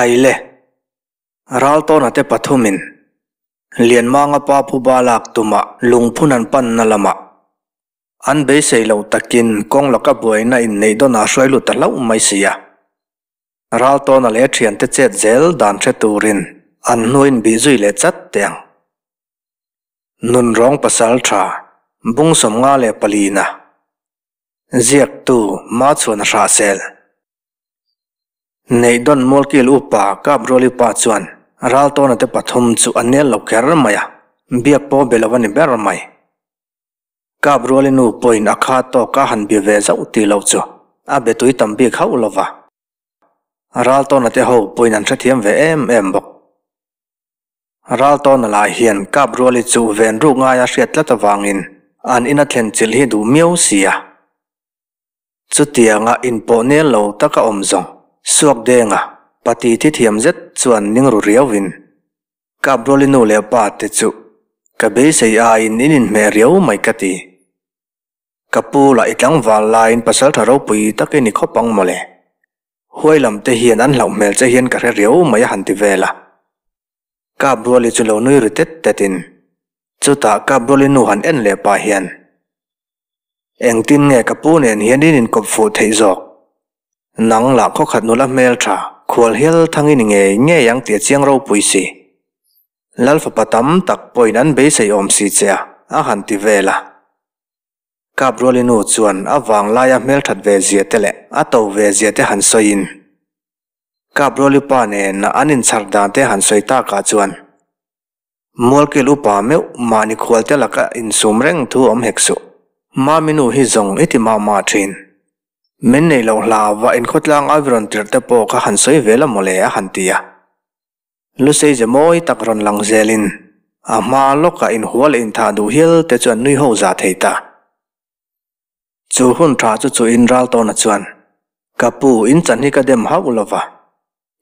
Khai le! Raltawna te pathumin Lianmanga pa phuba lak tuma lungphun an panna lamah an beisei loh takin kawng laka buaina inneih dawnah hruai lut ta hlauh mai si a. Raltawna leh thiante chet zel dan hre turin an hnuaiin bih zui leh chat teh ang. Nunrawng pasal tha bung 54 na ziaktu Machhuana Hrahsel. Neihdawn Mualkil upa Kapruali pa chuan Raltawna te pathum chu a nel lo kher mai a, biak pawh be lo a ni ber mai. Kapruali nu pawhin a kha tawk a han bia ve zauh tih loh chu a be tui tam bik hauh lo va. Raltawna te ho pawhin an hrethiam ve em em bawk. Raltawna lah hian Kapruali chu ven ruk ngaia hriat tlat avangin an ina thlen chilh hi duh miau si a. Chutianga inpawh nel lo taka awm zawng Suakdenga pati thi thiam zet chuan ning ru riauin, Kapruali nu leh pa te chu ka beisei aiin in inhmeh riau mai ka ti. Ka pu lah i tlangval laiin pasaltha ropui tak i ni khawp ang mawle. Huai lam te hian an hlauh hmel che hian ka hre riau mai a han ti vel a. Kapruali chu lo nui ri tet tetin, chutah Kapruali nu han en leh pah hian, Engtin nge ka pu nen hian in inkawp fuh theih zawk? Nang lah khawkhat nula hmel tha, khual hial thang i ni ngei ngei ang tih a chiang ropui si. Lal fapa tam tak pawhin an beisei awm si che a, a han ti vel a. Kapruali nu chuan a vanglaia hmelthat ve zia te leh a to ve zia te han sawiin, Kapruali pa nen an inchhar dan te han sawi takah chuan, Mualkil upa meuh mahni khualte laka insum reng thu awm hek suh. Mami nu hi zawng i ti mah mah thin. Min nei loh hla va inkhawtlang a rawn tirh te pawh kha han sawi ve la mawle a han ti a. Lusei ze mawi tak rawn lang zelin a hma lawkah inhua leh inthah duh hial te chu an nui ho za thei ta. Chu hun tha chu chu in Raltawna chuan, Ka pu, in chan hi ka dem hauh lo va.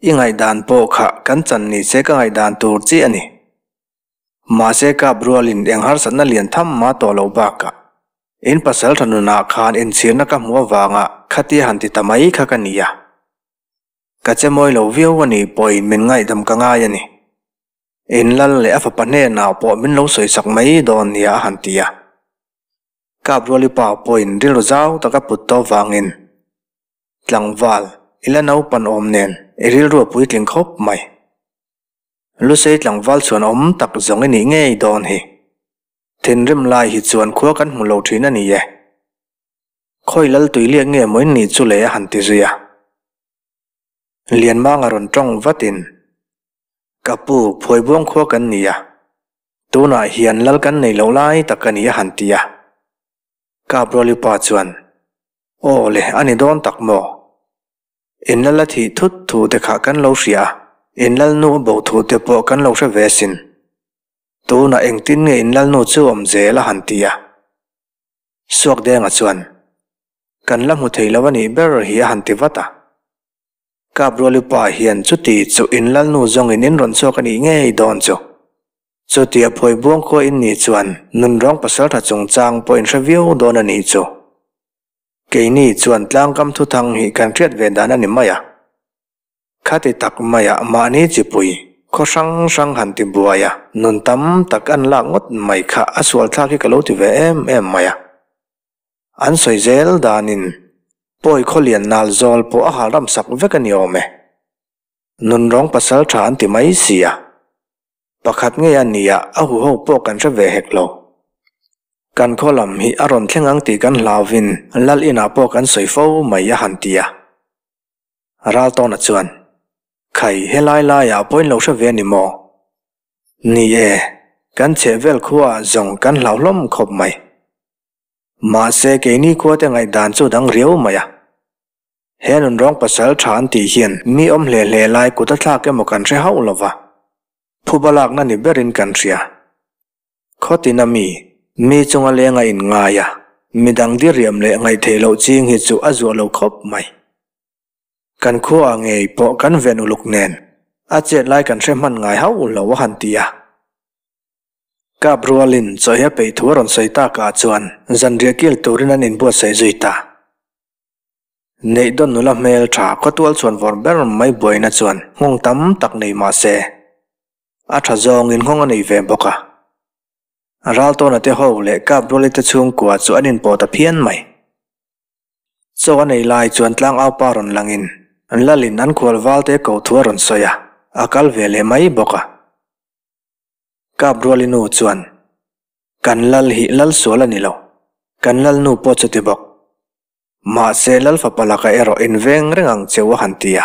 I ngaihdan pawh kha kan chan ni se ka ngaihdan tur chi a ni. Mahse kap rualin eng harsatna lian tham mah tawh loh bakah in pasal tha nunah khan inchhirna ka hmuh avanga khatia han ti ta mai kha ka ni a. Ka che mawi lo viau a nih pawhin min ngaihdam ka ngai a ni. In lal leh a fapa hnenah pawh min lo sawisak mai dawn nia a han ti a. Kapruali pa pawhin rilru zau tak a put tawh vangin, Tlangval, i la naupan awm nen i rilru a puitling khawp mai. Lusei tlangval chuan awm tak zawng i nih ngei dawn hi. Thinrim lai hi chuan khua kan hmu lo thin a ni e. Khawi lal tui liak nge maw in nih chu le a han ti zui a. Lianmanga rawn tawng vatin, Ka pu, phuaibuang khua kan ni a. Tunah hian lal kan nei loh lai tak a ni a han ti a. Kapruali pa chuan, Aw le, a ni dawn tak maw? In lal a thih thut thu te kha kan lo hria a, in lal nu a bo thu te pawh kan lo hre ve sin. Tunah engtin nge in lal nu chu awm zel a han ti a. Suakdenga chuan, Kan la hmu thei lo a nih ber hi a han ti vat a. Kapruali pa hian chuti chu in lalnu zawngin in rawn chhuak a nih ngei dawn chu. Chutia phawi buang khua in nih chuan nunrawng pasaltha chungchang pawh in hre viau dawn a nih chu. Keini chuan tlangkam thuthang hi kan hriat ve dan a ni mai a. Khati tak maiah mahni chipui khaw hrang hrang han ti buai a, nun tam tak an lak ngawt mai kha a sualthlak hi ka lo ti ve em em mai a. An sawi zel danin pawi khawlian nal zawl pawh a hal ram sak vek a ni awm e. Nunrawng pasal tha an ti mai si a. Pakhat ngei a nia a huho pawh kan hre ve hek lo. Kan khaw lam hi a rawn thleng ang tih kan hlauvin lal inah pawh kan sawi fo mai a han ti a. Raltawna chuan, Khai, helai laiah pawhin lo hre ve a ni maw? Ni e, kan chhehvel khuaah zawng kan hlau hlawm khawp mai. Mahse, keini khuate ngaihdan chu dang riau mai a. He nunrawng pasal tha an tih hian mi awm hle hle lai kut a thlak emaw kan hre hauh lo va, phuba lakna ni berin kan hria. Khawtina mi, mi chunga leng a inngai a, midang diriam leh ngaihtheih loh ching hi chu a zuah lo khawp mai. Kan khuaah ngei pawh kan ven uluk nen, a chet lai kan hre hman ngai hauh lo a han ti a. Kap rualin chaw hi a peih thu a rawn sawi takah chuan zanriah kil turin an inbuatsaih zui ta. Neihdawn nula hmel tha khawtual chhuan vawr ber mai buaina chuan nghawng tam tak nei mah se, a tha zawngin nghawng a nei ve bawk a. Raltawna te ho leh Kapruali te chhungkua chu an inpawh ta phian mai. Chaw a nei lai chuan tlangaupa rawn langin Lalin an khual valte ko thu a rawn sawi a, a kal ve leh mai bawk a. Kapruali nu chuan, Kan lal hi lal sual a ni lo, kan lalnu pawh chuti bawk. Mahse lal fapa lakah erawh inveng reng ang che u a han ti a.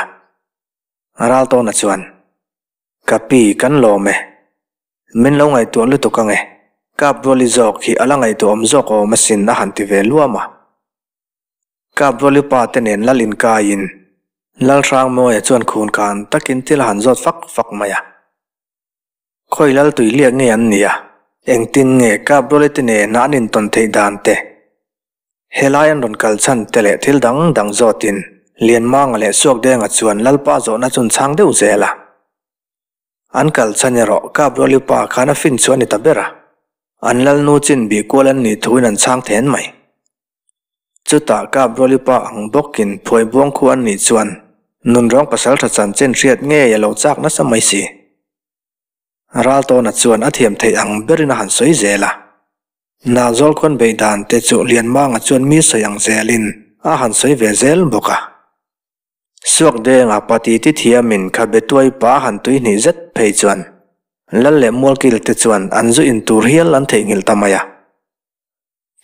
Raltawna chuan, Ka pi, kan lawm e. Min lo ngaihtuah lutuk ang e. Kapruali zawk hi a la ngaihtuahawm zawk awm asin a han ti ve luam a. Kapruali pa te nen lal inkaiin Lalhrangmawia chuan khun khan takin thil a han zawt fak fak mai a. Khawi lal tui liak nge an nia? Engtin nge Kapruali te nena an intawn theih dan te? Helai an rawn kal chhan te leh thil dang dang zawtin Lianmanga leh Suakdenga chuan Lalpa zawhna chun chhang deuh zel a. An kal chhan erawh Kapruali pa khan a fin chu a ni ta ber a, an Lalnu chin bih kual an nih thuin an chhang then mai. Chutah Kapruali pa ang bawkin phuaibuang khu an nih chuan nunrawng pasaltha chanchin hriat ngei a lo chak nasa mai si. Raltawna chuan a thiam theih ang berin a han sawi zel a. Nalzawl khawn beih dan te chu Lianmanga chuan mi sawi ang zelin a han sawi ve zel bawk a. Suakdenga pa titi thiamin khabe tuai pa han tui hnih zet phei chuan Lal leh Mualkil te chuan an zu in tur hial an theihnghilh ta mai a.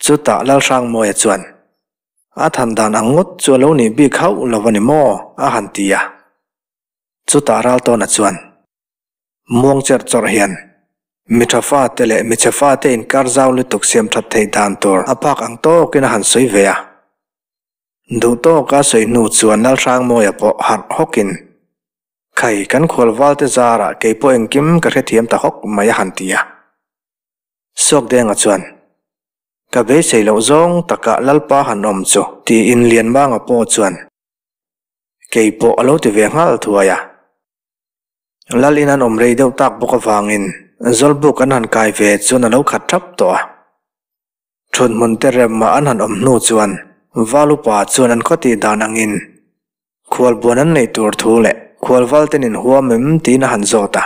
Chutah Lalhrangmawia chuan, A than dan ang ngawt chu a lo nih bik hauh lo a ni maw? a han ti a. Chutah Raltawna chuan, Muang cherh chawrh hian mi tha fate leh mi chhe fate inkar zau lutuk siam that theih dan tur a phak ang tawkin a han sawi ve a. Duh tawka sawi hnu chuan Lalhrangmawia pawh harh hawkin, Khai, kan khual valte zarah kei pawh engkim ka hrethiam ta hawk mai a han ti a. Suakdenga chuan, Ka beisei loh zawng takah Lalpa han awm chu tiin Lianmanga pawh chuan kei pawh a lo ti ve nghal thuai a. Lal in an awm rei deuh tak bawk avangin Zawlbuk an han kai ve chuan a lo khat thap tawh a. Thunhmun te rem ah an han awm hnu chuan Valupa chuan an khaw tih dan angin khualbuan an neih tur thu leh khualval ten inhuam em tiin a han zawt a.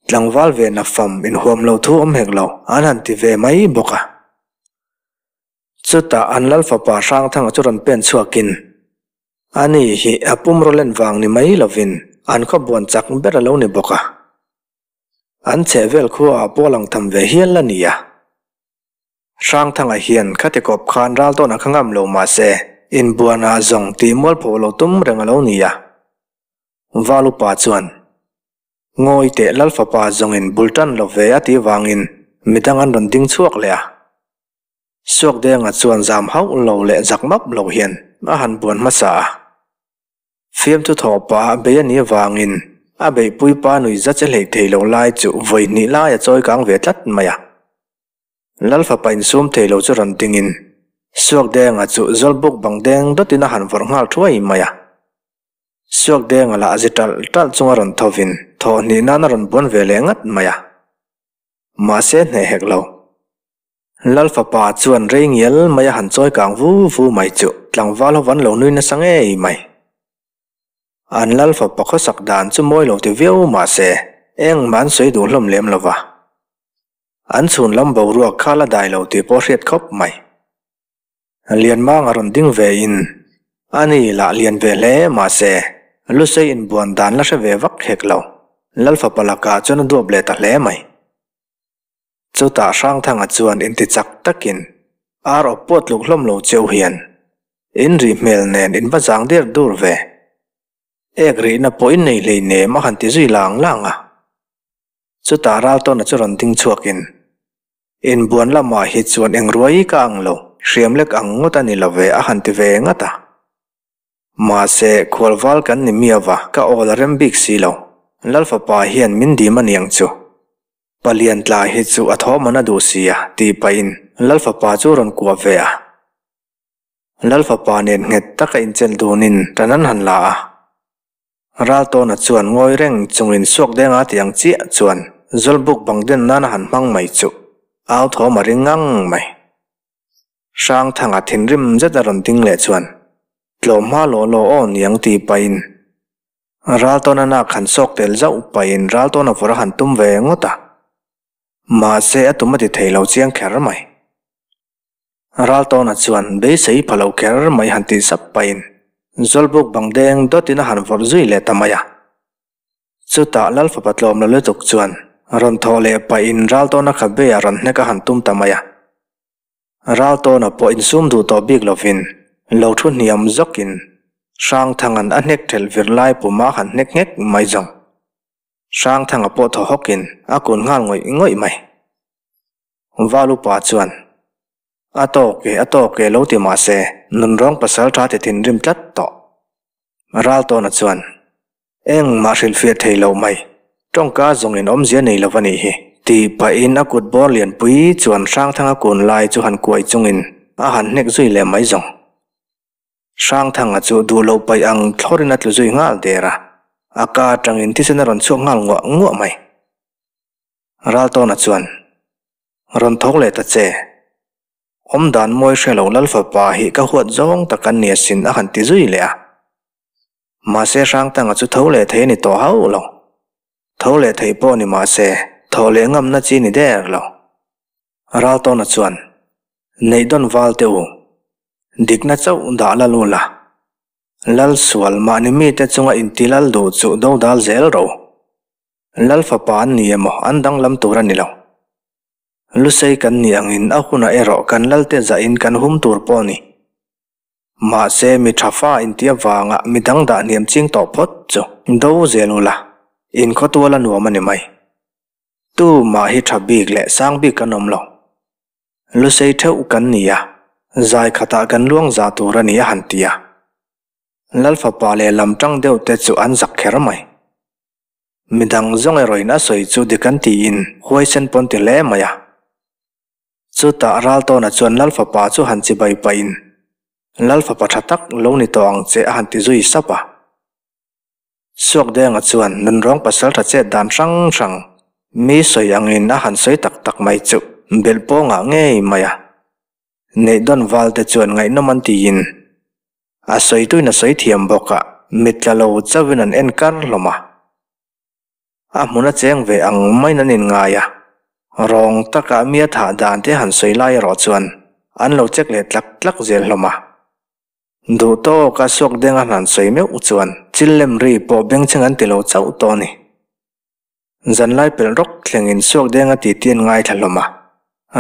Tlangval ve na fam inhuam lo thu awm hek lo an han ti ve mai bawk a. Chutah an lal fapa Hrangthanga chu rawn pen chhuakin, Ani hi a pumraw len vang ni mai lovin an khaw buan chak ber a lo ni bawk a. An chhehvel khuaah pawh lang tham ve hial a ni a. Hrangthanga hian khati kawp khan ral tawn a kha ngam lo mah se, inbuanah zawng tih mualpho lo tum reng a lo ni a. Val upa chuan, Ngawi teh lal fapa zawngin bul tan lo ve a tih vangin midang an rawn ding chhuak leh a. Suakdenga chuan zam hauh lo leh zak map lo hian a han buan hmasa a. Fiamthu thawh pah a bei a nih avangin a beihpui pa nui za che hleih thei lo lai chu vawi hnih lai a chawi kang ve tlat mai a. Lal fapa insum thei lo chu rawn dingin Suakdenga chu Zawlbuk bang deng dawtin a han vawrh nghal thuai mai a. Suakdenga lah a zi ṭalh ṭalh chunga rawn thovin thawh hnih nan a rawn buan ve leh ngat mai a. Mahse hneh hek lo. Lal fapa chuan rei ngial mai a han chawi kang vu vu mai chu tlangval ho an lo nui nasa ngei mai. An lal fapa khawsak dan chu mawi lo ti viau mah se engmah an sawi duh hlawm lem lo va. An chhun lam boruak kha la dai lo tih pawh hriat khawp mai. Lianmang a rawn ding ve in ani lah lian ve hle mah se Lusei inbuan dan la hre ve vak hek lo. Lal fapa lakah chuan a duap leh ta hle mai. Chutah Hrangthanga chuan inti chak takin ar awp pawh tluk hlawm lo cheu hian in rih hmel nen in va zang der dur ve. Ek rihna pawh in nei hlei nem a han ti zui lang lang a. Chutah Raltawna chu rawn ding chhuakin inbuan lamah hi chuan eng ruai ka ang lo, hriam lek ang ngawt a ni lo ve a han ti ve ngat a. Mahse, khualval kan ni miau a, ka awl a rem bik si lo. Lal fapa hian min dim a niang chu. Palian tla hi chu a thawm an a duh si a, tih pahin Lal fapa chu a rawn kuah ve a. Lal fapa nen nghet taka inchelh dunin tan an han la a. Raltawna chuan ngawi reng chungin suak denga tih ang chiah chuan Zawlbuk bang den nan a han hmang mai chu au thawm a ring ngang mai. Hrangthanga thinrim zet a rawn ding leh chuan. Tlawm hma law law aw niang tih pahin Raltawna nak han sawk tel zauh pahin Raltawna vawrh a han tum ve ngawt a. Mahse a tum a ti thei lo chiang kher mai. Raltawna chuan beisei pha lo kher mai han tih sap pahin Zawlbuk bang deng dawtin a han vawrh zui leh ta mai a. Chutah Lalfapa tlawm lo lutuk chuan rawn thawh leh pahin Raltawna khabe a rawn hnek a han tum ta mai a. Raltawna pawh insum duh tawh bik lovin lo thu hniam zawkin Hrangthanga'n a hnek thelh vir lai puma han hnek nghek mai zawng. Hrangthanga pawh thaw hawkin a kun nghal ngawih ngawih mai. Valupa chuan, A tawk e, a tawk e lo ti mah se, nunrawng pasal tha ti thinrim tlat tawh. Raltawna chuan, Engmah hrilhfiah thei lo mai, tawngka zawngin awmzia nei lo va nih hi, tih pahin a kut bawr lianpui chuan Hrangthanga kun lai chu han kuai chungin a han hnek zui leh mai zawng. Hrangthanga chu duh loh paih ang thlawrin a tlu zui nghal der a, a ka atangin thisen a rawn chhuak nghal nguah nguah mai. Raltawna chuan, Rawn thawk leh ta che. Awmdan mawi hre lo Lal fapa hi ka huat zawng tak an ni asin a han ti zui leh a. Mahse Hrangtanga chu tho leh thei a ni tawh hauh lo. Tho leh thei pawh ni mahse thawh leh ngamna chi ni der lo. Raltawna chuan, Neih dawn val teh u. Dikna chauh dah la lu la. Lal sual mahni mite chunga inti lal duh chu dodal zel ro. Lal fapa an ni emaw an danglam tur a ni lo. Lusei kan nih angin a hunah erawh kan lalte zahin kan hum tur pawh a ni. Mahse mi tha fa inti avanga mi dang dah hniam ching tawh phawt chu do zel ula, inkhawtual a nuam a ni mai. Tu mah hi tha bik leh sang bik kan awm lo. Lusei theuh kan ni a, zai khatah kan luang za tur a ni a han ti a. Lal fapa leh lam tang deuh te chu an zak kher mai. Midang zawng erawhin a sawi chu dik an tiin huaisen pawn ti hle mai a. Chutah Raltawna chuan Lal fapa chu han chibai pahin, Lal fapa tha tak lo ni tawh ang che a han ti zui sap a. Suakdenga chuan nunrawng pasaltha chet dan hrang hrang mi sawi angin a han sawi tak tak mai chu belh pawngah ngei mai a. Neihdawn valte chuan ngaihnawm an tiin A sawituin a sawi thiam bawk a, mit tla lo chauhin an en kar hlawm a. A hmun a cheng ve ang maiin an inngai a, rawng taka mi a thah dan te han sawi lai erawh chuan an lo check leh tlak tlak zel hlawm a. Duh tawka suak deng a han sawi meuh chuan chil lem ri pawh bengchheng an ti lo chauh tawh a ni. Zanlai pelh rawk thlengin suak deng a titi an ngaithla hlawm a,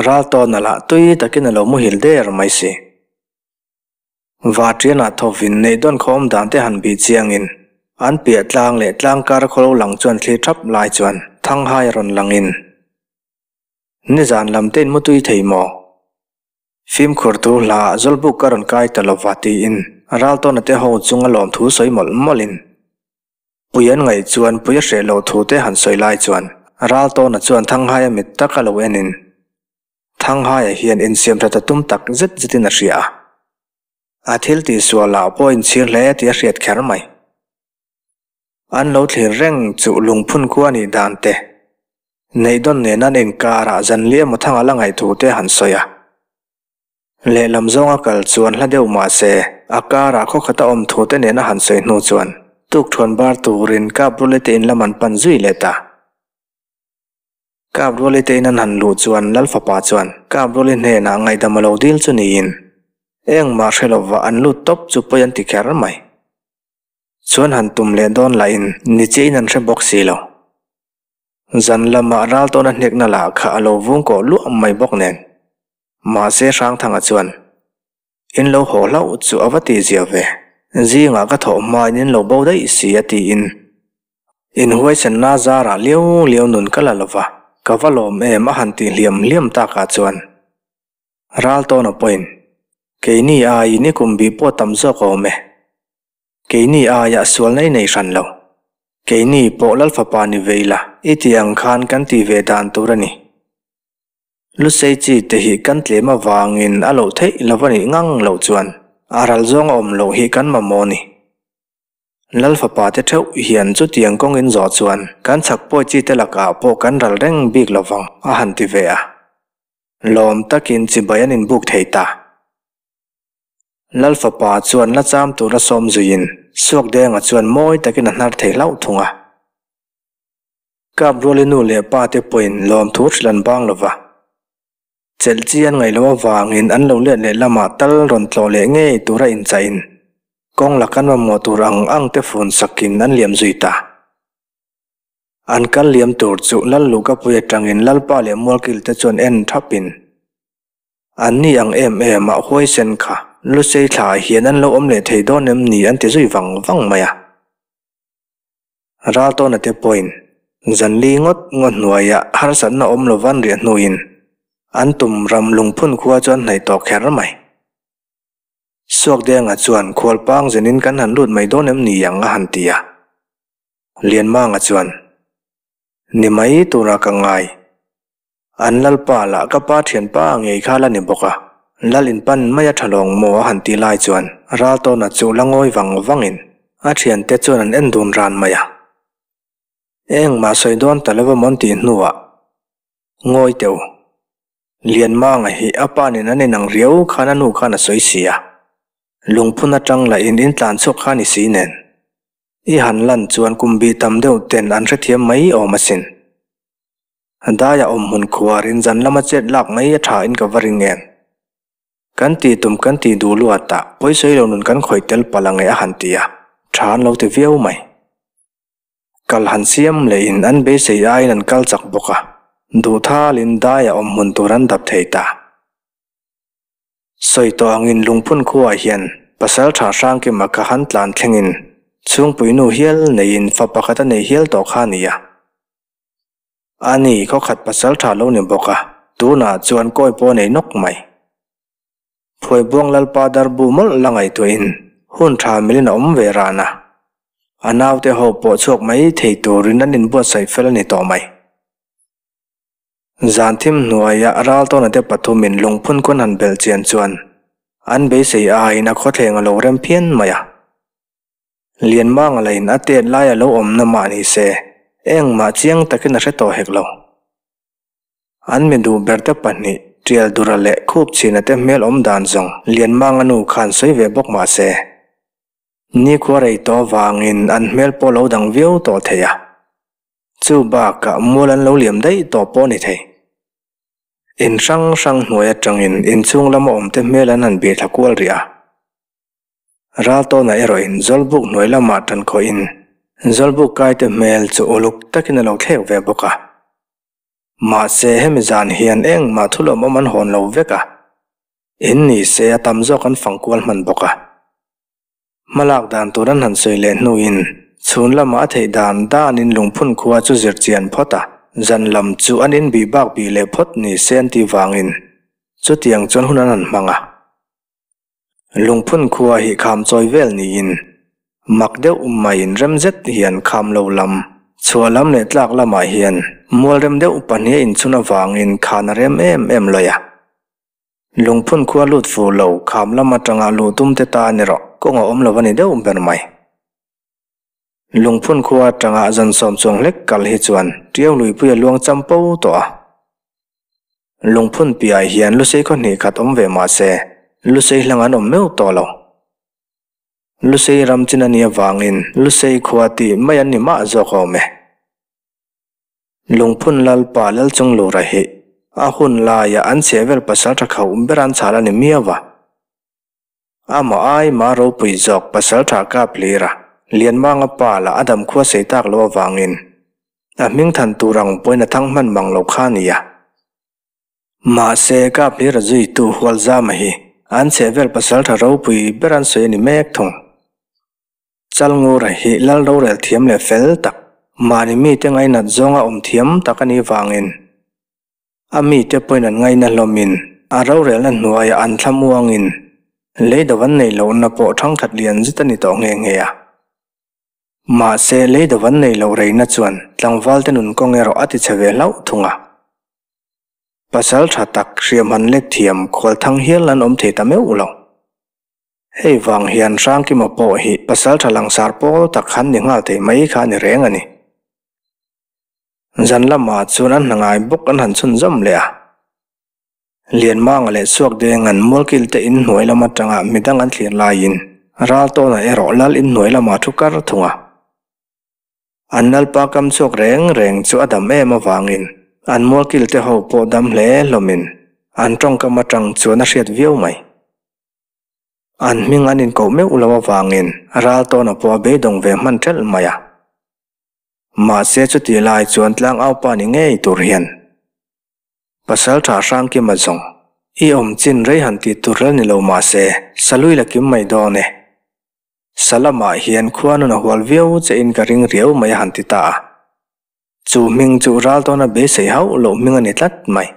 ral tawn a lah tui takin a lo muhil der mai si. Vaṭianah thawvin neih dawn khawm dan te han bih chiangin an piah tlang leh tlang kar khaw lo lang chuan thli ṭhap lai chuan Thanghai rawn langin nizan lam te in mutui thei maw? Fimkhur thu hlaah Zawlbuk ka rawn kai ta lova tiin Raltawna te ho chunga lawmthu sawi mawlh mawlhin Pui an ngaih chuan pui a hreh loh thu te han sawi lai chuan Raltawna chuan Thanghaia mit taka lo enin Thanghaia hian insiam that a tum tak zet zetin a hria a. A thil tihsual ah pawh inchhir hle tih a hriat kher mai. An lo thlir reng chu lungphun khua nih dan te, neihdawn nen an inkarah zanli emaw thanga la ngaih thu te han sawi a. Lehlam zawnga kal chuan hla deuh mah se a karah khaw khata awm thu te nen a han sawi hnu chuan tukthuan bar turin Kapruli te in lam an pan zui leh ta. Kap Ruali te in an han luh chuan Lal fapa chuan Kap Ruali hnenah ngaihdam a lo dil chu niin engmah hre lova an lut tawp chu pawi an ti kher mai. Chuan han tum leh dawn lahin ni chiahin an hre bawk si lo. Zan lamah ral tawna hnekna lah kha a lo vung kawh luah mai bawk nen. Mahse Hrangthanga chuan In lo haw hlauh chu a va ti zia ve. Zingah ka thawh hmain in lo bo daih si a tiin Inhuaisenna zarah liau liau nun ka la lova, ka va lawm em a han tih hliam hliam takah chuan Raltawna pawhin, Keini aiin i kum bih pawh tam zawk a awm e. Keini aia sualna i nei hran lo. Keini pawh Lalfapa ni ve ila, i tih ang khan kan tih ve dan tur a ni. Lusei chi te hi kan tlem avangin a loh theih lo a nih ngang loh chuan a ral zawng a awm loh hi kan mamawh a ni. Lal fapa te theuh hian chutiang kawng in zawh chuan kan chhak pawi chi te lakah pawh kan ral reng bik lo vang a han ti ve a. Lawm takin chibai an inbuk thei ta. Lal fapa chuan la cham tura sawm zuiin Suakdenga chuan mawi takin a hnar thei hlauh thung a. Kapruali nu leh pa te pawhin lawmthu hrilh an bang lo va. Chelh chi an ngaih loh avangin an lo let leh lamah tal rawn tlawh leh ngei tura inchaihin kawng laka an mamawh tur ang ang te fun sakin an liam zui ta. An kal liam tur chu Lal Lukapui atangin Lalpa leh Mualkil te chuan en thapin An ni ang em em a huaisen kha Lusei thlaah hian an lo awm leh thei dawn em ni an ti zui vang vang mai a. Raltawna te pawhin zan li ngawt ngawt hnuaiah harsatna awm lova an riah hnuin an tum ram lungphun khua chu an hnaih tawh kher mai. Suakdenga chuan khualpang zenin kan han lut mai dawn em ni ang a han ti a. Lianmanga chuan, Ni mai tura ka ngai. An lalpa lah ka pa thianpa ngei kha la ni bawk a, lal in pan mai a tha lawng maw a han ti lai chuan Raltawna chu la ngawi vang vangin a thiante chuan an en dun ran mai a. Engmah sawi dawn ta lova mawn tih hnuah ngawi teuh. Lianmanga hi a pa nen an inang riau khan a nu khan a sawi si a, lungphun atang lah in in tlan chhuak kha ni si nen. I han lan chuan kum bih tam deuh ten an hrethiam mai awm asin. Daia awm hmun khuarin zan lama chet lak mai a tha in ka va ring em? Kan tih tum kan tih duh luat ah pawisawi lo nun kan khawih tel palh ang e a han ti a, tha an lo ti viau mai. Kal han siam leh in an beisei aiin an kal chak bawk a, duh thal in daia awm hmun tur an dap thei ta. Sawi tawh angin lungphun khuaah hian pasal tha Hrangkima kha han tlan thlengin chhungpuinu hial neiin fa pakhat a nei hial tawh kha a ni a. A ni, khawkhat pasal tha lo ni bawk a, tunah chuan kawi pawh nei nawk mai. Phuaibuang Lalpa darbu mawlh la ngaihtuahin hun tha milin a awm ve ran a, a naute ho pawh chhuak mai thei turin an inbuatsaih fel a ni tawh mai. Zan thim hnuaia Raltawna te pathumin lungphun khawn han belh chian chuan an beisei aiin a khawthleng a lo rem phian mai a. Lianmanga lain a tet lai a lo awmna mah ni se, engmah chiang takin a hre tawh hek lo. An mi duh ber te pahnih, Tialdura leh Khupchhina te hmel awm dan zawng Lianmanga nu khan sawi ve bawk mah se, nikhua rei tawh avangin an hmel pawh lo dang viau tawh thei a. Chu bakah mual an lo liam daih tawh pawh a ni thei. In hrang hrang hnuai atangin inchhung lama awmte hmel an han bih thla kual rih a. Raltawna erawhin Zawlbuk hnuai lamah tan khawhin Zawlbuk kaite hmel chu uluk takin a lo thlek ve bawk a. Mahse hemi zan hian engmah thulawmawm an hawn lo vek a, in ni se a tam zawk an fang kual hman bawk a. Hmalak dan tur an han sawi leh hnuin chhun lamah a theih dan danin lungphun khua chu zir chian phawt a, zan lam chu an inbih bak bih leh phawt ni se an tih vangin chutiang chuan hun an han hmang a. Lungphun khua hi kham chawi vel niin mak deuh maiin rem zet hian kham lo lam, chhuah lam leh tlak lamah hian mual rem deuh pahnih a inchhun avangin khan a rem em em lawih a. Lungphun khua lut fu lo kham lam atanga luh tum te tan erawh kawng a awm lo a ni deuh ber mai. Lungphun khua atanga zan sawm chuang hlek kal hi chuan Tiau luipui a luang cham po tawh a. Lungphun piah hian Lusei khaw hnih khat awm ve mah se, Lusei hlang an awm meuh tawh lo. Lusei ram chin a nih avangin Lusei khua tih mai an ni mah zawk a awm e. Lungphun Lalpa Lalchunglura hi a hun laia an chhehvel pasal tha khauh ber an chhal a ni miau a. Amah ai mah ropui zawk pasal tha kap hlir a, Lianmanga pa lah a dam khua sei tak loh avangin a hming than tur ang pawhin a thang hman mang lo kha a ni a. Mahse, kap hlir a zuitu Hualzama hi an chhehvel pasal tha ropui ber an sawi a ni mek thung. Chalngura hi lal rorel thiam leh fel tak, mahni mite ngainat zawnga awm thiam tak a nih vangin, A mite pawhin an ngaina hlawmin a rorelna hnuaiah an thlamuangin leido an neih lohna pawh thangkhat lian zet a ni tawh nghe nghe a. Mahse, leido an neih loh reina chuan tlangvalte nun kawng erawh a tichhe ve hlauh thung a. Pasal tha tak hriam han lek thiam khualthang hial an awm thei ta meuh lo. Hei vang hian Hrangkima pawh hi pasal tha langsar pawl tak han ni nghal thei mai kha a ni reng a ni. Zan lamah chuan an hna ngai bawk an han chhunzawm leh a. Lianmanga leh Suakdenga'n Mualkil te in hnuai lam atanga midang an thlir laiin Raltawna erawh Lal in hnuai lamah thu kar thung a. An Lalpa kam chhuak reng reng chu a dam em avangin an Mualkil te ho pawh dam hle hlawmin an tawngkam atang chuan a hriat viau mai. An hming an inkoh meuh lo avangin Raltawna pawh a beidawng ve hman thelh mai a. Mahse chutih lai chuan tlangaupa ni ngei tur hian Pasaltha Hrangkima zawng i awm chin rei han tih tur rel ni lo mahse Salui la kim mai dawn e. Sa lamah hian khua nun a hual viau che in ka ring riau mai a han ti ta a. Chu hming chu Raltawna beisei hauh loh hming a ni tlat mai.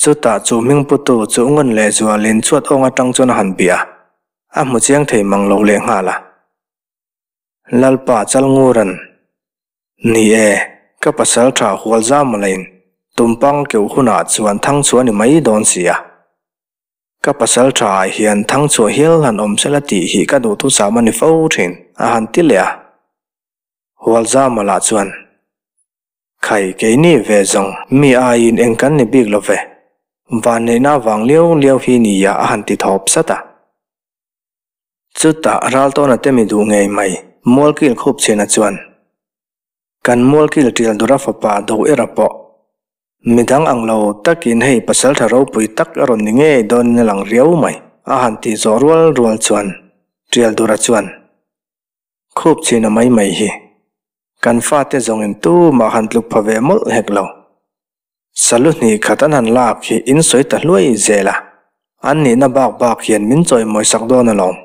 Chutah chu hming putu chu ngawn leh zualin chhuat awng atang chuan a han bia a, a hmu chiang thei mang lo leh nghal a. Lalpa Chalnguran, Ni e, ka pasal tha hual zam mawlein tumpang keuh hunah chuan thang chhuah ni mai dawn si a. Ka pasal tha ah hian thang chhuah hial han awm sela tih hi ka duhthusam a ni fo thin, a han ti leh a. Hual zam lah chuan, Khai, keini ve zawng mi aiin eng kan ni bik lo ve, vanneihna vang liau liau hi nia a han ti thawp sat a. Chutah Raltawna te mi duh ngei mai, Mualkil khup chhina chuan, Kan Mualkil tial dura fapa do era pawh, midang ang lo takin hei pasaltha ropui tak a rawn ni ngei dawnin a lang riau mai, a han tih zawh rual rual chuan tial dura chuan, Khup chhina mai mai hi, kan fate zawngin tumah han tluk pha ve mawlh hek lo. Salu hnih khat an han lak hi in sawi ta hluai zel a, an nihna bak bak hian min chawimawi sak dawn alawm.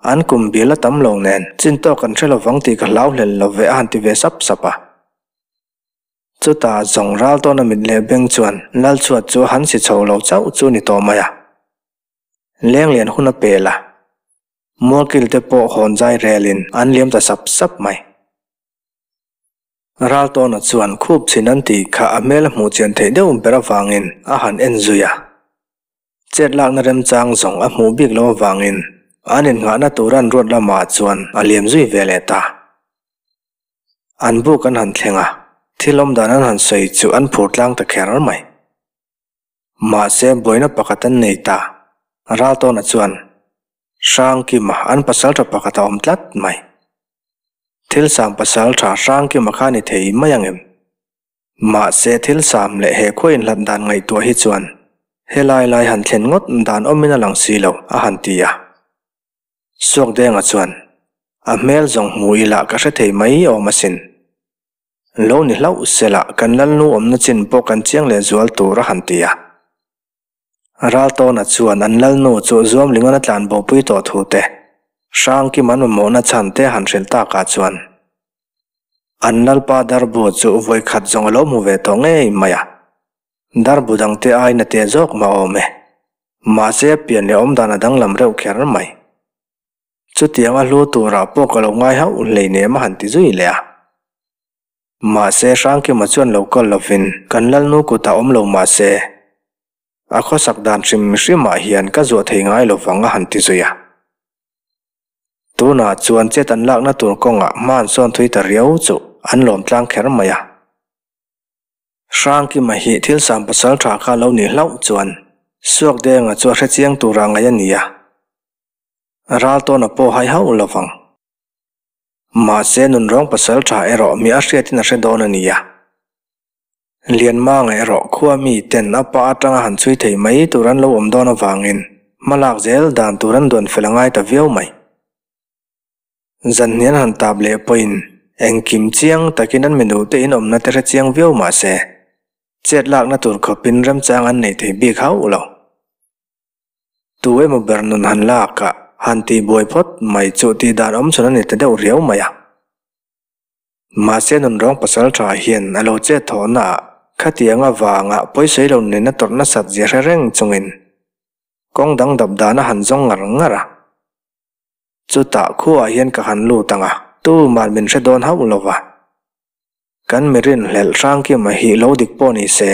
An kum bil a tam lo nen chin tawk an hre lovang tih ka hlau hlel lo ve a han ti ve sap sap a. Chutah zawng ral tawna mit leh beng chuan Lalchhuat chu a han si chho lo chauh chu ni tawh mai a. Lenglian hun a pel a, Mualkil te pawh hawn zai relin an liam ta sap sap mai. Raltawna chuan khup chhin an tih kha a hmel a hmuh chian theih deuh ber avangin a han en zui a. Chet lakna remchang zawng a hmuh bik loh avangin an innghahna tur an ruat lamah chuan a liam zui ve leh ta. An buk an han thleng a, thil awm dan an han sawi chu an phur tlang ta kher mai. Mahse buaina pakhat an nei ta. Raltawna chuan Hrangkima an pasal tha pakhat a awm tlat mai. Thil sam pasal tha Hrangkima kha ni thei mai ang em? Mahse thil sam leh he khua inhlat dan ngaihtuah hi chuan helai lai han thlen ngawt dan awmin a lang si lo a han ti a. Suakdenga chuan a hmel zawng hmu ila ka hre thei mai awm asin. Lo ni hlauh sela kan lalnu awmna chin pawh kan chiang leh zual tur a han ti a. Raltawna chuan an lalnu chu Zuamlingan a tlan bopui tawh thu te, Hrangkim an mamawhna chhan te han hrilh takah chuan an lalpa darbu chu vawi khat zawng a lo hmu ve tawh ngei mai a. Darbu dangte aiin a te zawk mah awm e. Mahse a pian leh awmdan a danglam reuh kher mai. Chutiang a hlu turah pawh ka lo ngai hauh hleinem a han ti zui leh a. Mahse, Hrangkima chuan lo kal lovin kan Lalnu kutah awm lo mahse, a khawsak dan hrim hrimah hian ka zuah thei ngai lovang a han ti zui a. Tunah chuan chet an lakna tur kawngah hma an sawn thui ta riau chu an lawm tlang kher mai a. Hrangkima hi thil sam pasal tha kha lo nih hlauh chuan Suakdenga chu a hrechiang turah ngaih a ni a, Raltawna pawh hai hauh lovang. Mahse nunrawng pasal tha erawh mi a hriatin a hre dawn a nia. Lianmanga erawh khua mi ten a pa atanga han chhui thei mai tur an lo awm dawn avangin hmalak zel dan tur an duan fel a ngai ta viau mai. Zanhnian han tap leh pawhin engkim chiang takin an minute in awmna te hre chiang viau mahse chet lakna tur khawpin remchang an nei thei bik hauh lo. Tu emaw ber nun han lak a, han tih buai phawt mai chu tih dan awm chhun a ni ta deuh riau mai a. Mahse nunrawng pasal tha hian a lo chet thawhna ah khatiang avanga pawisawi lo nen a tawrh nasat zia hre reng chungin kawng dang dap dan a han zawng ngar ngar a. Chutah khuaah hian ka han lut ang a, tuman min hre dawn hauh lo va. Kan mi rinhlelh Hrangkima hi lo dik pawh ni se,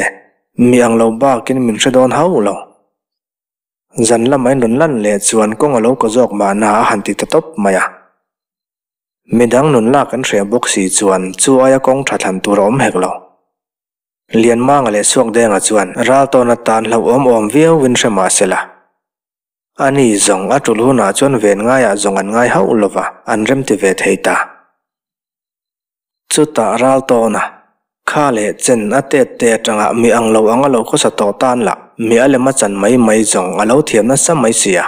mi ang lo bakin min hre dawn hauh lo. Zan lama in rawn lan leh chuan kawng a lo kaw zawk mahna a han ti ta tawp mai a. Midang nun lak an hreh bawk si chuan chu aia kawng tha thlan tur a awm hek lo. Lianmanga leh Suakdenga chuan Raltawn atan hlauhawm awm viauin hre mah se la. Ani zawng a tul hunah chuan ven ngaiah zawng an ngai hauh lova, an remti ve thei ta. Chutah Raltawna, kha leh chen a tet te atanga mi ang lo anga lo khawsa tawh tan lah mi a lem a chan mai mai zawng a lo thiam nasa mai si a.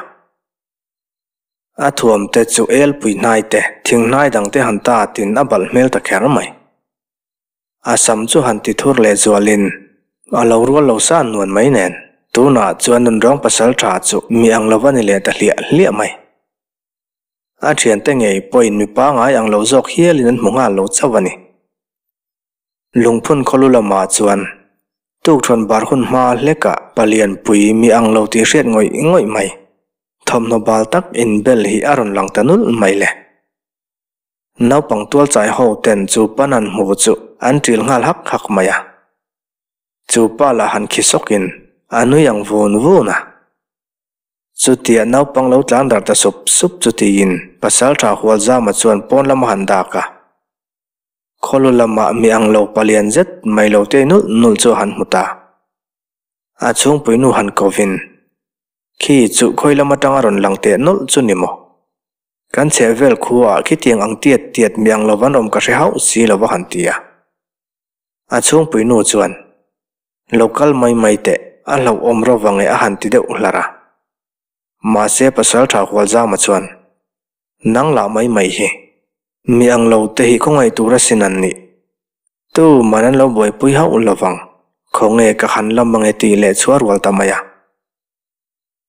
A thuam te chu elpui hnai te, thing hnai dang te han tatin a balh hmel ta kher mai. A sam chu han ti thur leh zualin a lo rual lo sa nuan mai nen, tunah chuan nunrawng pasal tha chu mi ang lo va ni leh ta hliah hliah mai. A thiante ngei pawhin mi pangai ang lo zawk hialin an hmu nghal lo chauh a ni. Lungphun khawlu lamah chuan tukṭhuan bar hun hma hlekah palianpui mi ang lo tih hriat ngawih ngawih mai, thawmhnaw bal tak inbel hi a rawn lang ta nulh mai le. Naupang tualchai ho ten chu pan an hmu chu an ṭil nghal hak hak mai a. Chu pa lah han khi sawkin a nui ang vun vun a. Chutia naupang lo tlan darh ta sup sup chu tiin Pasalṭha Hualzama chuan pawn lam a han dak a. Khawlu lamah mi ang lo palian zet mai lo te nulh nulh chu a han hmu ta. A chhungpui nu han kovin, Khi chu khawi lam aṭanga rawn lang teh nawlh chu ni maw? Kan chhehvel khuaah khitiang ang tiat tiat mi ang lo van awm ka hre hauh si lo va han ti a. A chhungpui nu chuan, Lo kal mai mai teh, a hlauhawm ro vang e a han ti deuh hlar a. Mahse Pasaltha Hualzama chuan, Nang lah mai mai hi, mi ang lo te hi khawngaih tur asin an nih. Tu man an lo buaipui hauh lo vang, khawnge ka han lam ang e tih leh chhuah rual ta mai a.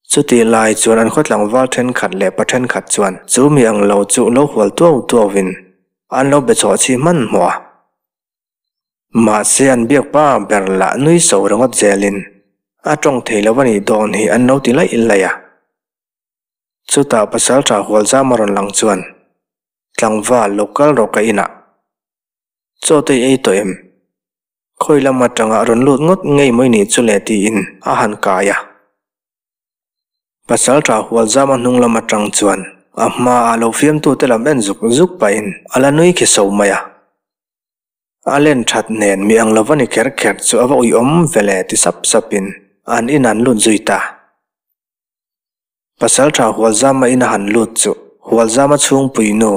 Chutih lai chuan an khaw tlangval thenkhat leh pa thenkhat chuan chu mi ang lo chu lo hual tuau tuauin an lo be chawh chhi hmanhmawh a. Mahse an biak pa ber lah nui so ringawt zelin a tawng thei lo a nih dawn hi an lo ti laih laih a. Chutah Pasaltha Hualzama rawn lang chuan tlangval lo kal rawh ka inah chaw te i ei tawh em? Khawi lam atanga rawn lut ngawt ngei mai nih chu le tiin a han kai a. Pasaltha Hualzama hnung lam atang chuan a hmaah lo fiamtute lam en zuk zuk pahin a la nui khi so mai a. A len that nen mi ang lova ni kher kher chu a va uiawm ve le ti sap sapin an in an lut zui ta. Pasalṭha Hualzama in a han lut chu Hualzama chhungpui nu,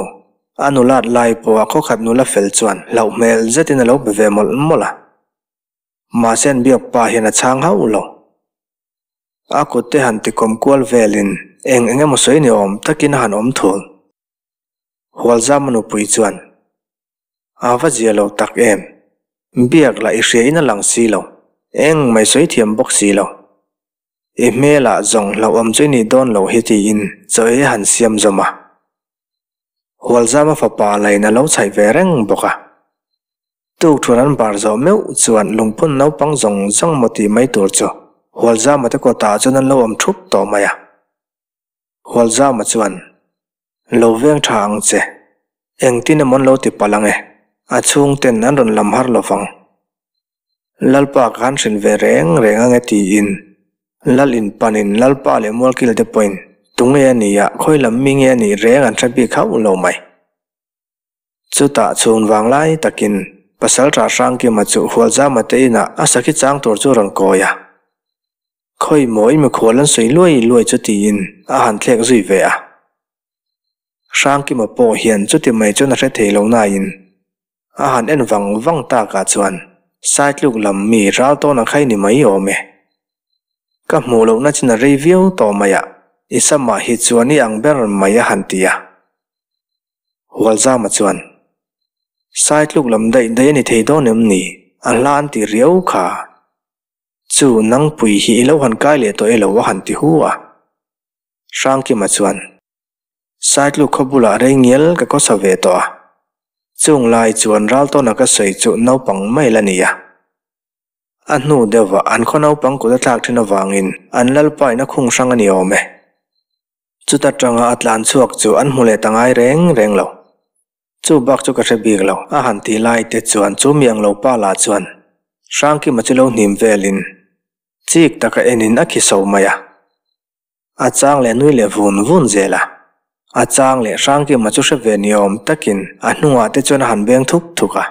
a nulat lai pawha khawkhat nula fel chuan hlauh hmel zetin a lo be ve mawlh mawlh a. Mahse an biak pa hian a chhang hauh lo. A kut te han tikawm kual velin eng eng emaw sawi ni awm takin a han awm thul. Hualzama nupui chuan, A va zia lo tak em? Biak lah i hria in a lang si lo, eng mai sawi thiam bawk si lo. I hmelah zawng hlauhawm chu i nih dawn loh hi tiin chaw ei a han siam zawm a. Hualzama fapa lain a lo chhaih ve reng bawk a. Tukṭhuan an bar zawh meuh chuan lungphun naupang zawng zawng maw tih mai tur chu Hualzama te kawtah chuan an lo awm ṭhup tawh mai a. Hualzama chuan, Lo veng ṭha ang che. Engtin emaw an lo ti palh ang e. A chhungten an rawn lam har lovang. Lalpa ka han hrilh ve reng reng ang e tiin Lal inpanin Lalpa leh Mualkil te pawhin tunge a nih a, khawi lam mi nge a nih reng an hre bik hauh lo mai. Chutah chhun vang lai takin Pasalṭha Hrangkima chu Hualzama te inah a sakhi chang tur chu a rawn kawi a. Khawi maw i mikhual an sawi luai luai chu tiin a han thlek zui ve a. Hrangkima pawh hian chuti mai chuan a hre thei lo nain A han en vang vang takah chuan Saitluk lam mi ral tawn a khai ni mai awm e. Ka hmuh lohna chin a rei viau tawh mai a, i samah hi chuan i ang ber mai a han ti a. Hualzama chuan, Saitluk lam daih daih a ni thei dawn em ni? A hla an ti riau kha. Chu nangpui hi i lo han kai leh tawh elo a han ti hu a. Hrangkima chuan, Saitluk khaw bulah rei ngial ka khawsa ve tawh a, chung lai chuan Raltawna ka sawi chu naupang mai la ni a. A hnu deuhah an khaw naupang kut a thlak thin avangin an lalpa in a khung hrang a ni awm e. Chuta tanga a tlan chhuak chu an hmu leh ta ngai reng reng lo. Chu bak chu ka hre bik lo, a han ti lai te chuan chu mi ang lo pa lah chuan Hrangkima chu lo hnim velin chik taka enin a khi so mai a. A chang leh nui leh vun vun zel a. A chang leh Hrangkima chu hre ve ni awm takin a hnungah te chuan a han beng thuk thuk a.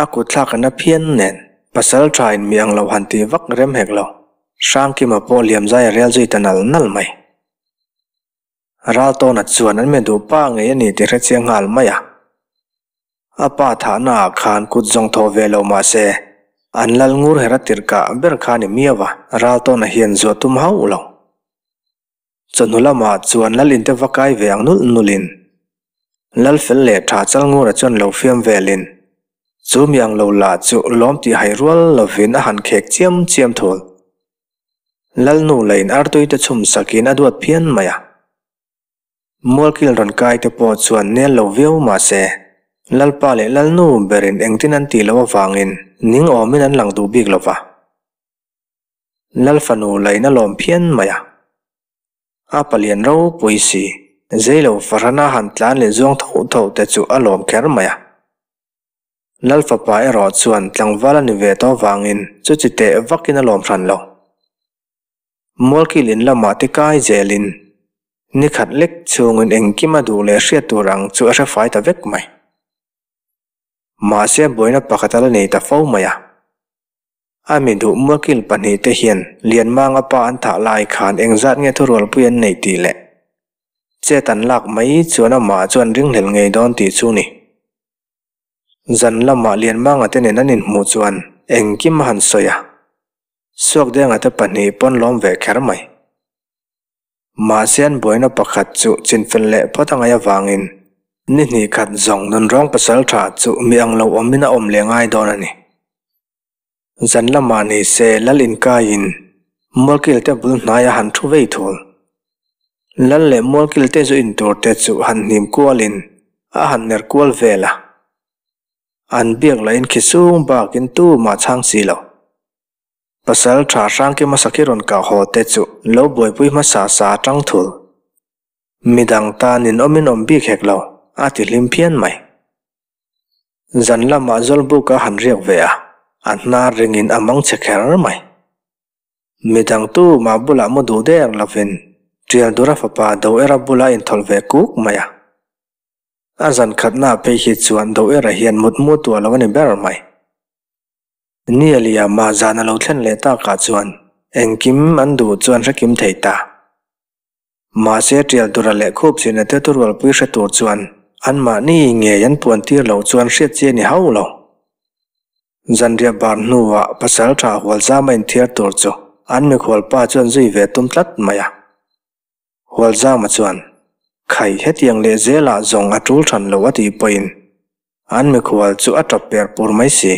A kut thlak a na phian nen. Pasalṭha in mi ang lo han ti vak rem hek lo. Hrangkima pawh liamzai a rel zui ta nal nal mai. Raltawna chuan an mi duh pa ngei a ni tih hre chiang nghal mai a. A pa thahna ah khan kut zawng thawh ve lo mah se, an lal ngur her a tirh kah ber kha a ni miau a, Raltawna hian zuah tum hauh lo. Chawhnu lamah chuan lal inte va kai ve ang nulh nulhin, lal fel leh tha chal ngura chuan lo fiam velin, chu mi ang lo lah chu lawm tih hai rual lovin a han khek chiam chiam thul. Lal nu lahin artui te chhum sakin a duat phian mai a. Mualkil rawn kai te pawh chuan nel lo viau mah se, Lalpa leh Lalnu berin engtin an tih loh avangin ning awmin an lang duh bik lo va. Lal fanu lain a lawm phian mai a. A palian ropui si, zeilo fahrana han tlan leh zuang tho tho te chu a lawm kher mai a. Lal fapa erawh chuan tlangval a ni ve tawh vangin chu chi teh vakin a lawm hran lo. Mualkil in lamah te kai zelin ni khat lek chhungin engkim a duh leh hriat tur ang chu a hre fai ta vek mai. Mahse buaina pakhat a la nei ta fo mai a. A mi duh muakil pahnihte hian Lianmanga pa an thah lai khan engzat nge thurualpui an neih tih leh chet an lak mai chuan amah chuan ringhlel ngei dawn tih chu ni. Zan lamah Lianmanga te nen an inhmuh chuan engkim a han sawi a, Suakdenga te pahnih pawn lawm ve kher mai. Mahse an buaina pakhat chu chinfel leh phawt a ngaih avangin ni hnih khat zawng nunrawng pasal tha chu mi ang lo awmin a awm leh ngai dawn a ni. Zan lamah ni se Lal inkaiin Mualkil te bul hnai a han thu vei thul. Lal leh Mualkil te zu in tur te chu han hnim kualin a han ner kual vel a. An biak lahin khi sung bakin tumah chhang si lo. Pasal tha Hrangkima sakhi rawn kah haw te chu lo buaipui hmasa sa atang thul. Midang tanin awmin awm bik hek lo, a ti hlim phian mai. Zan lamah Zawlbuk a han riak ve a, a hnar ringin a mang chhe kher mai. Midang tu mah bulah mu duh der lovin Tialdura fapa Doera bula inthawlh ve kuk mai a. A zan khatna phei hi chuan Doera hian mutmu tuah lo a ni ber mai. Nia mah zan a lo thlen leh takah chuan engkim an duh chuan hrekim thei ta. Mahse Tialdura leh Khupchina te thurualpui hre tur chuan anmahni ngei an puan tir loh chuan hriat chi a ni hauh lo. Zanriah bar hnuah pasal tha Hualzama inthiar tur chu an mikhualpa chuan zui ve tum tlat mai a. Hualzama chuan, Khai hetiang leh zelah zawng a tul than lo a tih pawhin an mikhual chu a tap per pur mai si.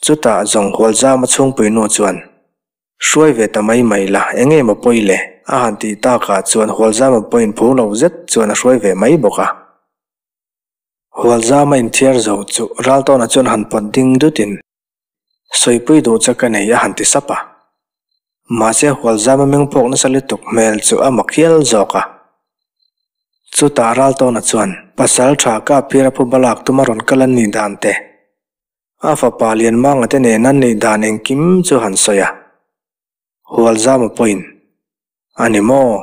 Chutah zawng Hualzama chhungpui nu chuan, Hruai ve ta mai mai la, eng emaw pawi le? A han tih takah chuan Hualzama pawhin phur lo zet chuan a hruai ve mai bawk a. Hualzama inthiar zo chu Raltawna chuan han pawt ding dutin, Sawipui duh che ka nei a han ti sap a. Mahse Hualzama meng phawk nasa lutuk hmel chu a mak hial zawk a. Chutah Raltawna chuan pasal tha kap phir a phu balak tuma rawn kal an nih dan te, A fapa Lianmanga te nen an neih dan engkim chu han sawi a, Hualzama pawhin, A ni maw?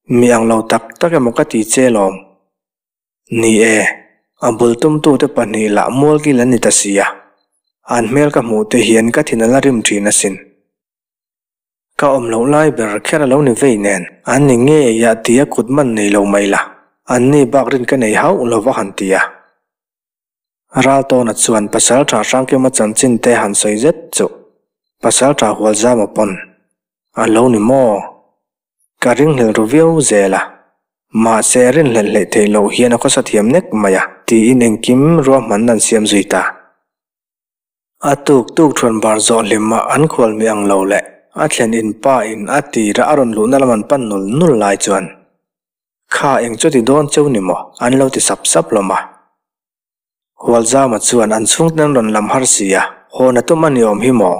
Mi ang lo tak tak emaw ka ti che lawm? Ni e, a bul tumtute pahnih lah mualkil an ni ta si a, an hmel ka hmuh te hian ka thin a la rim thin asin. Ka awm loh lai ber kher a lo ni vei nen, an ni ngei a tia kut man nei lo mai la, an ni bak rin ka nei hauh lo va han ti a. Raltawna chuan Pasalṭha Hrangkima chanchin te han sawi zet chu Pasalṭha Hualzama pawn a lo ni maw? Ka ringhlel ru viau zel a, mahse rinhlelh hleih theih loh hian a khawsa thiam nek mai a tiin engkim ruahman an siam zui ta. A tuk tuk thuan bar zawh hlimah an khual mi ang lo leh a thlen in pa in a tira a rawn luhna lam an pan nul nul lai chuan Kha eng chu ti dawn cheu ni maw? an lo ti sap sap hlawm a. Hualzama chuan an chhungten an rawn lam har si a, haw na tum a ni awm hi maw?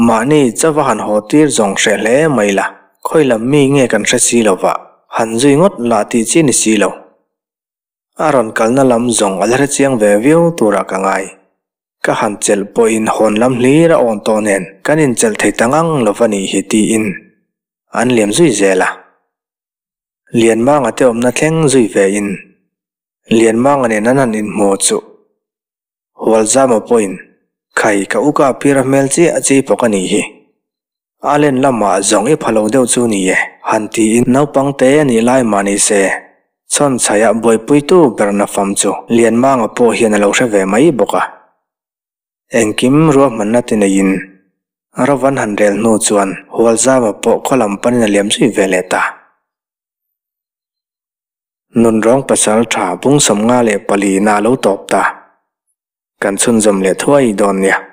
Mahni chauva han haw tir zawng hreh hle mai la, khawi lam mi nge kan hre si lo va, han zui ngawt lah tih chi ni si lo. A rawn kalna lam zawng a la hre chiang ve viau turah ka ngai. Ka han chelh pawhin hawn lam hlir a awn tawh nen kan inchelh thei ta ngang lo va nih hi tiin an liam zui zel a. Lianmanga te awmna thleng zui ve in Lianmanga nen an han inhmu chu Hualzama pawhin, Khai ka u ka pir a hmel chiah chi pawh ka nih hi. A len lamah zawng i pha lo deuh chu ni e, han tiin naupang te a nih lai mah ni se, chhawnchhaiah buaipuitu ber nafam chu Lianmanga pawh hian a lo hre ve mai bawk a. Engkim ruahmanna ti neiin Rovan han rel hnu chuan Hualzama pawh khaw lam panin a liam zui ve leh ta. Nunrawng pasal tha bung 54 na a lo tawp ta. Kan chhunzawm leh thuai dawn nia.